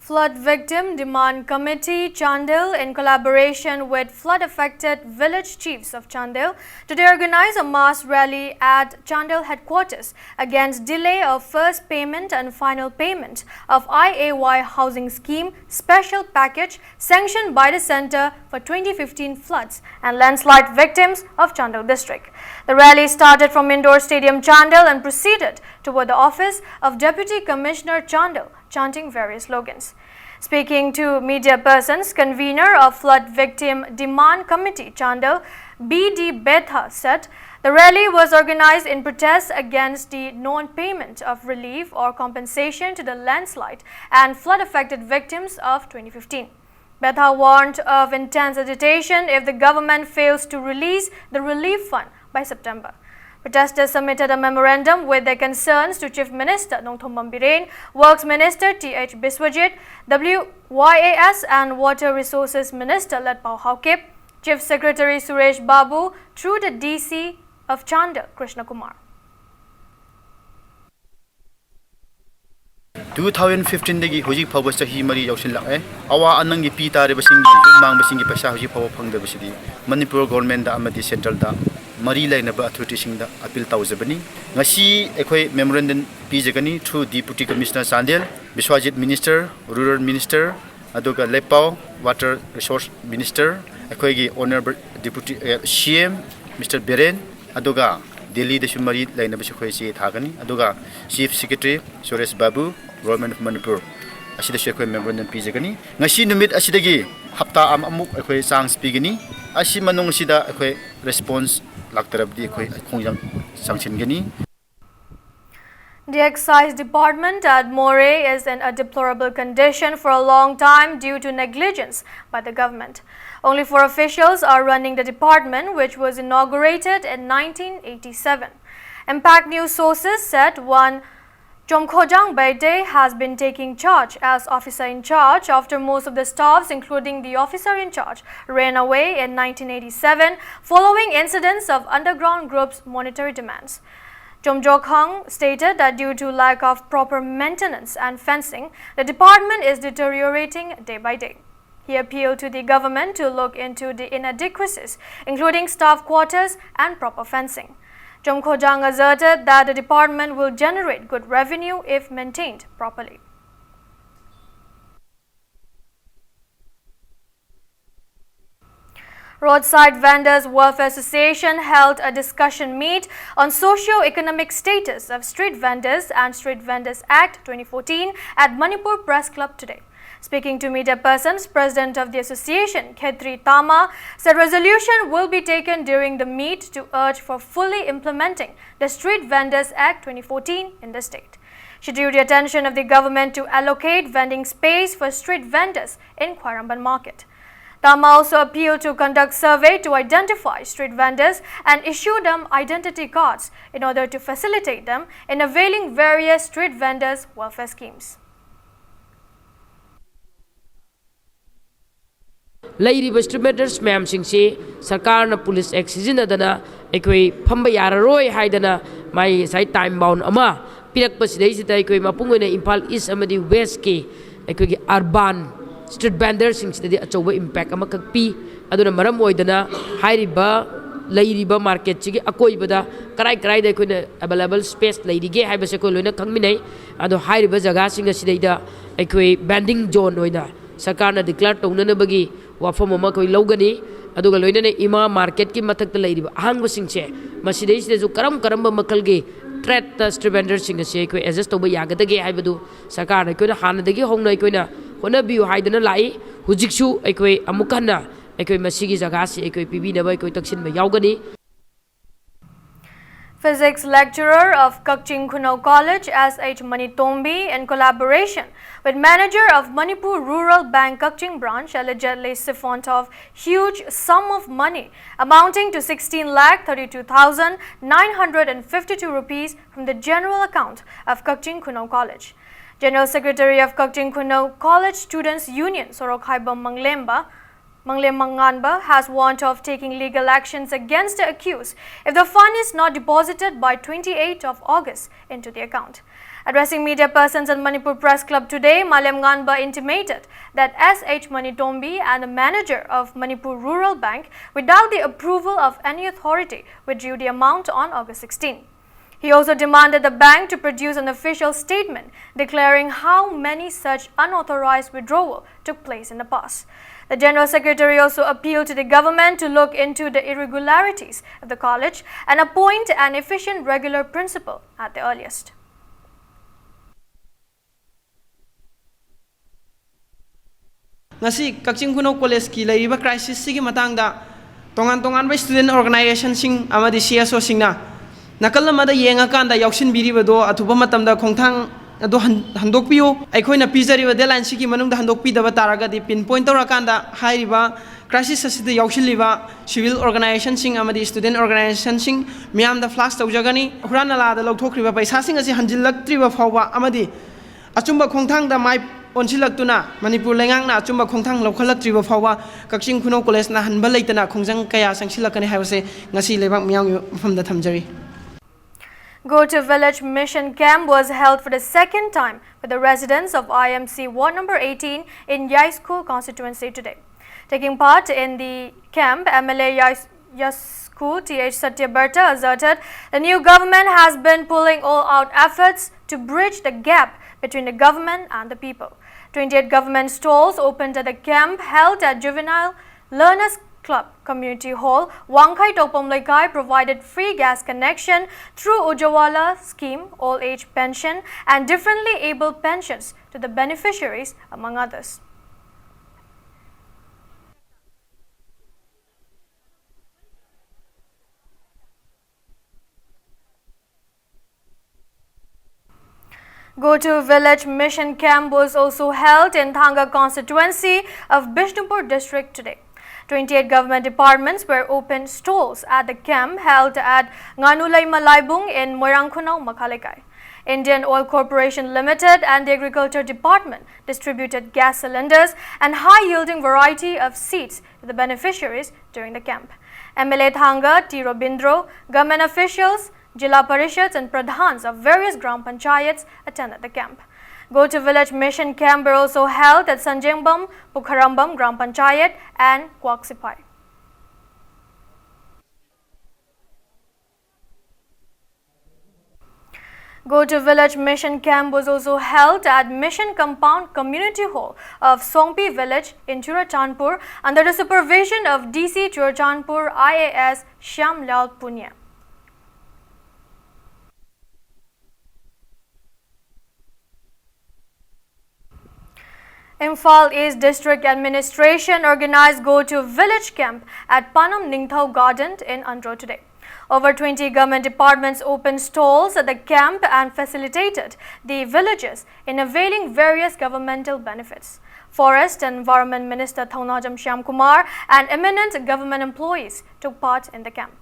Flood Victim Demand Committee, Chandel, in collaboration with flood affected village chiefs of Chandel, today organized a mass rally at Chandel headquarters against delay of first payment and final payment of I A Y housing scheme special package sanctioned by the Centre for twenty fifteen floods and landslide victims of Chandel district. The rally started from Indoor Stadium, Chandel, and proceeded toward the office of Deputy Commissioner Chandel, chanting various slogans. Speaking to media persons, convener of Flood Victim Demand Committee, Chandel, B D Betha, said the rally was organized in protest against the non-payment of relief or compensation to the landslide and flood-affected victims of twenty fifteen. Betha warned of intense agitation if the government fails to release the relief fund by September. Protesters submitted a memorandum with their concerns to Chief Minister Nongthombam Biren, Works Minister Th Biswajit, W Y A S and Water Resources Minister Letpao Haokip, Chief Secretary Suresh Babu through the D C of Chandel, Krishna Kumar. Two thousand fifteenꯗꯒꯤ ꯍꯧꯖꯤꯛ ꯐꯥꯎꯕ ꯆꯍꯤ ꯃꯔꯤ ꯌꯥꯎꯁꯤꯜꯂꯛꯑꯦ꯫ ꯑꯋꯥ ꯑꯅꯪꯒꯤ ꯄꯤ ꯇꯥꯔꯤꯕꯁꯤꯡꯒꯤ, ꯌꯨꯝ ꯃꯥꯡꯕꯁꯤꯡꯒꯤ ꯄꯩꯁꯥ ꯍꯧꯖꯤꯛ ꯐꯥꯎꯕ ꯐꯪꯗꯕꯁꯤꯗꯤ ꯃꯅꯤꯄꯨꯔ ꯒꯣꯔꯃꯦꯟꯗ ꯑꯃꯗꯤ ꯁꯦꯟꯇ꯭ꯔꯦꯜꯗ ꯃꯔꯤ ꯂꯩꯅꯕ ꯑꯊꯣꯔꯤꯇꯤꯁꯤꯡꯗ ꯑꯄꯤꯜ ꯇꯧꯖꯕꯅꯤ꯫ ꯉꯁꯤ ꯑꯩꯈꯣꯏ ꯃꯦꯃꯣꯔꯦꯟꯗꯝ ꯄꯤꯖꯒꯅꯤ through Deputy Commissioner Chandel, Biswajit minister, rural minister, ꯑꯗꯨꯒ ꯂꯦꯄꯥꯎ ꯋꯥꯇꯔ ꯔꯤꯁꯣꯔꯁ ꯃꯤꯅꯤꯁꯇꯔ, ꯑꯩꯈꯣꯏꯒꯤ honourable deputy C M mister Biren, ꯑꯗꯨꯒ ꯗꯤꯜꯂꯤꯗꯁꯨ ꯃꯔꯤ ꯂꯩꯅꯕꯁꯨ ꯑꯩꯈꯣꯏ ꯆꯦ ꯊꯥꯒꯅꯤ꯫ ꯑꯗꯨꯒ chief secretary Suresh Babu, government of Manipur, ꯑꯁꯤꯗꯁꯨ ꯑꯩꯈꯣꯏ ꯃꯦꯃꯣꯔꯦꯟꯗꯝ ꯄꯤꯖꯒꯅꯤ꯫ ꯉꯁꯤ ꯅꯨꯃꯤꯠ ꯑꯁꯤꯗꯒꯤ ꯍꯞꯇꯥ ꯑꯃꯃꯨꯛ ꯑꯩꯈꯣꯏ ꯆꯥꯟꯁ ꯄꯤꯒꯅꯤ꯫ ꯑꯁꯤ ꯃꯅꯨꯡ ꯑꯁꯤꯗ ꯑꯩꯈꯣꯏ ꯔꯦꯁꯄꯣꯟꯁ ꯂꯥꯛꯇ꯭ꯔꯕꯗꯤ ꯑꯩꯈꯣꯏ ꯈꯣꯡꯖꯪ ꯆꯪꯁꯤꯟꯒꯅꯤ꯫ The Excise Department at Moreh is in a deplorable condition for a long time due to negligence by the government. Only four officials are running the department, which was inaugurated in nineteen eighty-seven. Impact News sources said one Chomkhojang Baite has been taking charge as officer in charge after most of the staffs, including the officer in charge, ran away in nineteen eighty-seven following incidents of underground groups' monetary demands. Chomjokhang stated that due to lack of proper maintenance and fencing, the department is deteriorating day by day. He appealed to the government to look into the inadequacies, including staff quarters and proper fencing. Chomkhojang asserted that the department will generate good revenue if maintained properly. Roadside Vendors Welfare Association held a discussion meet on socio-economic status of street vendors and Street Vendors Act twenty fourteen at Manipur Press Club today. Speaking to media persons, President of the association, Khetri Tama, said resolution will be taken during the meet to urge for fully implementing the Street Vendors Act twenty fourteen in the state. She drew the attention of the government to allocate vending space for street vendors in Khwaramban market. Tama also appealed to conduct survey to identify street vendors and issue them identity cards in order to facilitate them in availing various street vendors' welfare schemes. ꯂꯩꯔꯤꯕ street vendors ꯃꯌꯥꯝꯁꯤꯡꯁꯤ ꯁꯔꯀꯥꯔꯅ police act ꯁꯤꯖꯤꯟꯅꯗꯅ ꯑꯩꯈꯣꯏ ꯐꯝꯕ ꯌꯥꯔꯔꯣꯏ ꯍꯥꯏꯗꯅ ꯃꯥꯒꯤ ꯉꯁꯥꯏ time bound ꯑꯃ ꯄꯤꯔꯛꯄꯁꯤꯗꯩꯁꯤꯗ ꯑꯩꯈꯣꯏ ꯃꯄꯨꯡ ꯑꯣꯏꯅ ꯏꯝꯐꯥꯜ East ꯑꯃꯗꯤ West ꯀꯤ ꯑꯩꯈꯣꯏꯒꯤ urban street vendors ꯁꯤꯡꯁꯤꯗꯗꯤ ꯑꯆꯧꯕ impact ꯑꯃꯈꯛ ꯄꯤ꯫ ꯑꯗꯨꯅ ꯃꯔꯝ ꯑꯣꯏꯗꯅ ꯍꯥꯏꯔꯤꯕ ꯂꯩꯔꯤꯕ market ꯁꯤꯒꯤ ꯑꯀꯣꯏꯕꯗ ꯀꯔꯥꯏ ꯀꯔꯥꯏꯗ ꯑꯩꯈꯣꯏꯅ available space ꯂꯩꯔꯤꯒꯦ ꯍꯥꯏꯕꯁꯦ ꯑꯩꯈꯣꯏ ꯂꯣꯏꯅ ꯈꯪꯃꯤꯟꯅꯩ꯫ ꯑꯗꯣ ꯍꯥꯏꯔꯤꯕ ꯖꯒꯥꯁꯤꯡ ꯑꯁꯤꯗꯩꯗ ꯑꯩꯈꯣꯏ vending zone ꯑꯣꯏꯅ ꯁꯔꯀꯥꯔꯅ declare ꯇꯧꯅꯅꯕꯒꯤ ꯋꯥꯐꯝ ꯑꯃ ꯑꯩꯈꯣꯏ ꯂꯧꯒꯅꯤ꯫ ꯑꯗꯨꯒ ꯂꯣꯏꯅꯅ ꯏꯃꯥ market ꯀꯤ ꯃꯊꯛꯇ ꯂꯩꯔꯤꯕ ꯑꯍꯥꯡꯕꯁꯤꯡꯁꯦ ꯃꯁꯤꯗꯩꯁꯤꯗꯁꯨ ꯀꯔꯝ ꯀꯔꯝꯕ ꯃꯈꯜꯒꯤ threat ꯇ street vendors ꯁꯤꯡ ꯑꯁꯤ ꯑꯩꯈꯣꯏ adjust ꯇꯧꯕ ꯌꯥꯒꯗꯒꯦ ꯍꯥꯏꯕꯗꯨ ꯁꯔꯀꯥꯔꯅ ꯑꯩꯈꯣꯏꯅ ꯍꯥꯟꯅꯗꯒꯤ ꯍꯧꯅ ꯑꯩꯈꯣꯏꯅ ꯍꯣꯠꯅꯕꯤꯌꯨ ꯍꯥꯏꯗꯅ ꯂꯥꯛꯏ꯫ ꯍꯧꯖꯤꯛꯁꯨ ꯑꯩꯈꯣꯏ ꯑꯃꯨꯛ ꯍꯟꯅ ꯑꯩꯈꯣꯏ ꯃꯁꯤꯒꯤ ꯖꯒꯥꯁꯤ ꯑꯩꯈꯣꯏ ꯄꯤꯕꯤꯅꯕ ꯑꯩꯈꯣꯏ ꯇꯛꯁꯤꯟꯕ ꯌꯥꯎꯒꯅꯤ꯫ Physics lecturer of Kakching Khunau College, S H Manitombi, in collaboration with manager of Manipur Rural Bank Kakching branch, allegedly siphoned off huge sum of money amounting to sixteen lakh thirty-two thousand nine hundred and fifty-two rupees from the general account of Kakching Khunau College. General Secretary of Kakching Khunau College Students Union, Sorokhaibam Manglemba, Manglem Manganba, has warned of taking legal actions against the accused if the fund is not deposited by twenty-eighth of August into the account. Addressing media persons at Manipur Press Club today, Malem Nganba intimated that S H Manitombi and the manager of Manipur Rural Bank, without the approval of any authority, withdrew the amount on August sixteen. He also demanded the bank to produce an official statement declaring how many such unauthorized withdrawal took place in the past. The General Secretary also appealed to the government to look into the irregularities of the college and appoint an efficient regular principal at the earliest. ꯉꯁꯤ ꯀꯛꯆꯤꯡ ꯈꯨꯅꯧ ꯀꯣꯂꯦꯖꯀꯤ ꯂꯩꯔꯤꯕ ꯀ꯭ꯔꯥꯏꯁꯤꯁꯁꯤꯒꯤ ꯃꯇꯥꯡꯗ ꯇꯣꯉꯥꯟ ꯇꯣꯉꯥꯟꯕ student ꯑꯣꯔꯒꯅꯥꯏꯖꯦꯁꯟꯁꯤꯡ ꯑꯃꯗꯤ C S ꯑꯣꯁꯤꯡꯅ ꯅꯥꯀꯜ ꯑꯃꯗ ꯌꯦꯡꯉꯀꯥꯟꯗ ꯌꯥꯎꯁꯤꯟꯕꯤꯔꯤꯕꯗꯣ ꯑꯊꯨꯕ ꯃꯇꯝꯗ ꯈꯣꯡꯊꯥꯡ ꯑꯗꯨ ꯍꯟ- ꯍꯟꯗꯣꯛꯄꯤꯌꯨ꯫ ꯑꯩꯈꯣꯏꯅ ꯄꯤꯖꯔꯤꯕ ꯗꯦꯗꯂꯥꯏꯟꯁꯤꯒꯤ ꯃꯅꯨꯡꯗ ꯍꯟꯗꯣꯛꯄꯤꯗꯕ ꯇꯥꯔꯒꯗꯤ ꯄꯤꯟ ꯄꯣꯏꯟ ꯇꯧꯔꯀꯥꯟꯗ ꯍꯥꯏꯔꯤꯕ ꯀ꯭ꯔꯥꯏꯁꯤꯁ ꯑꯁꯤꯗ ꯌꯥꯎꯁꯤꯜꯂꯤꯕ ꯁꯤꯚꯤꯜ ꯑꯣꯔꯒꯅꯥꯏꯖꯦꯁꯟꯁꯤꯡ ꯑꯃꯗꯤ ꯁ꯭ꯇꯨꯗꯦꯟ ꯑꯣꯔꯒꯅꯥꯏꯖꯦꯁꯟꯁꯤꯡ ꯃꯤꯌꯥꯝꯗ ꯐ꯭ꯂꯥꯁ ꯇꯧꯖꯒꯅꯤ꯫ ꯍꯨꯔꯥꯟ ꯅꯂꯥꯗ ꯂꯧꯊꯣꯛꯈ꯭ꯔꯤꯕ ꯄꯩꯁꯥꯁꯤꯡ ꯑꯁꯤ ꯍꯟꯖꯤꯜꯂꯛꯇ꯭ꯔꯤꯕ ꯐꯥꯎꯕ ꯑꯃꯗꯤ ꯑꯆꯨꯝꯕ ꯈꯣꯡꯊꯥꯡꯗ ꯃꯥꯏ ꯑꯣꯟꯁꯤꯜꯂꯛꯇꯨꯅ ꯃꯅꯤꯄꯨꯔ ꯂꯩꯉꯥꯛꯅ ꯑꯆꯨꯝꯕ ꯈꯣꯡꯊꯥꯡ ꯂꯧꯈꯠꯂꯛꯇ꯭ꯔꯤꯕ ꯐꯥꯎꯕ ꯀꯛꯆꯤꯡ ꯈꯨꯅꯧ ꯀꯣꯂꯦꯖꯅ ꯍꯟꯕ ꯂꯩꯇꯅ ꯈꯣꯡꯖꯪ ꯀꯌꯥ ꯆꯪꯁꯤꯜꯂꯛꯀꯅꯤ ꯍꯥꯏꯕꯁꯦ ꯉꯁꯤ ꯂꯩꯕꯥꯛ ꯃꯤꯌꯥꯝꯒꯤ ꯃꯐꯝꯗ ꯊꯝꯖꯔꯤ꯫ Go to Village Mission Camp was held for the second time with the residents of I M C Ward number eighteen in Yaisku constituency today. Taking part in the camp, M L A Yais- Yasku T H Satyabarta asserted the new government has been pulling all out efforts to bridge the gap between the government and the people. Twenty-eight government stalls opened at the camp held at Juvenile Learners Club Community Hall, Wangkhai Tokpom Leikai provided free gas connection through Ujawala scheme, old age pension, and differently abled pensions to the beneficiaries, among others. Go to Village Mission Camp was also held in Thanga constituency of Bishnupur district today. Twenty-eight government departments were opened stalls at the camp held at Nganulai Malaibung in Moirangkhunau Makhalekai. Indian Oil Corporation Limited and the Agriculture Department distributed gas cylinders and high-yielding variety of seeds to the beneficiaries during the camp. M L A Thanga T Robindro, government officials, Jila Parishads and Pradhans of various Gram Panchayats attended the camp. Go to Village Mission camp were also held at Sanjengbam, Pukharambam Gram Panchayat and Kwaksipai. Go to Village Mission camp was also held at Mission Compound Community Hall of Songpi Village in Churachandpur under the supervision of D C Churachandpur I A S Shyamlal Punia. Imphal East District Administration organized Go to Village Camp at Panam Ningthau Garden in Andro today. Over twenty government departments opened stalls at the camp and facilitated the villagers in availing various governmental benefits. Forest and Environment Minister Thongnajam Shyamkumar and eminent government employees took part in the camp.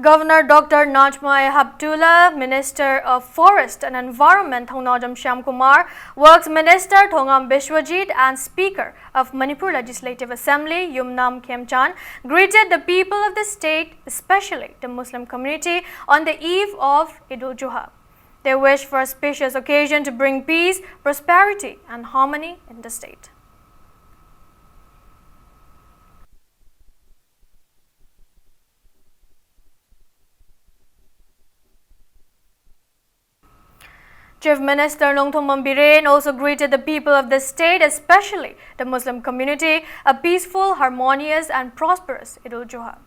Governor Doctor Najma Heptulla, Minister of Forest and Environment Thongnajam Shyamkumar, Works Minister Thongam Biswajit and Speaker of Manipur Legislative Assembly Yumnam Khemchand greeted the people of the state, especially the Muslim community, on the eve of Eid ul-Juha. They wished for a auspicious occasion to bring peace, prosperity and harmony in the state. Chief Minister Nongthombam Biren also greeted the people of the state, especially the Muslim community, a peaceful, harmonious and prosperous Eid ul-Juha.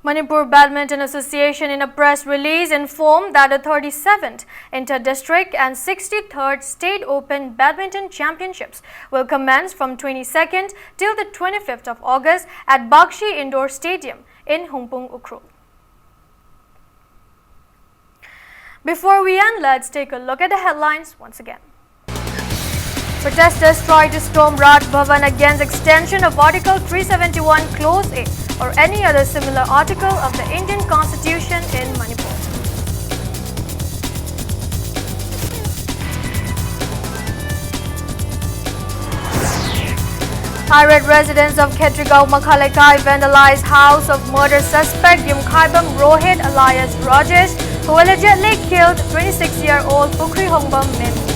Manipur Badminton Association, in a press release, informed that the thirty-seventh Inter-District and sixty-third State Open Badminton Championships will commence from twenty-second till the twenty-fifth of August at Bakshi Indoor Stadium in Hungpung, Ukhrul. Before we end, let's take a look at the headlines once again. Protesters try to storm Raj Bhavan against extension of Article three seventy-one Clause A or any other similar article of the Indian Constitution in Manipur. Irate residents of Khetrigaon Makhalekai vandalized house of murder suspect Yumkhaibam Rohit alias Rajesh, who allegedly killed twenty-six-year-old Pukhri Hongbam Memi.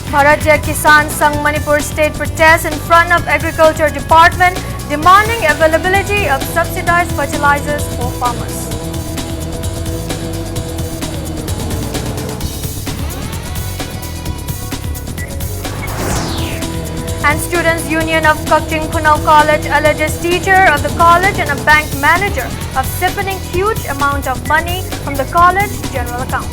Bharatiya Kisan Sangh Manipur State protests in front of Agriculture Department, demanding availability of subsidized fertilizers for farmers. And Students Union of Kakching Khulna College alleges teacher of the college and a bank manager of siphoning huge amount of money from the college general account.